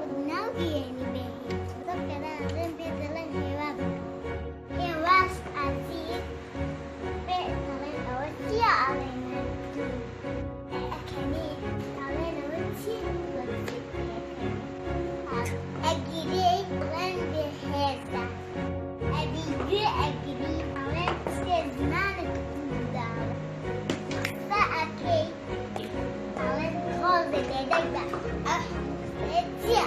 خۆت ناوگەیەنی بێ هیچ. دڵکەرانم پێ دەڵێن هێوا بکە. هێواش ئازیز پێ دەڵێن ئەوە چییە ئەڵێن مردوو. ئەکەنی ئەڵێن ئەوە چییە وەرزی پێکەنی. ئەگیرێی ئەڵێن بێ هێزە. ئەبی گوێ ئەگری ئەڵێن چییە زمانت قووت داوە. قسە ئەکەی ئەڵێن تۆزێ بێدەنگ بە. ئەو هەموو قسەیە چییە؟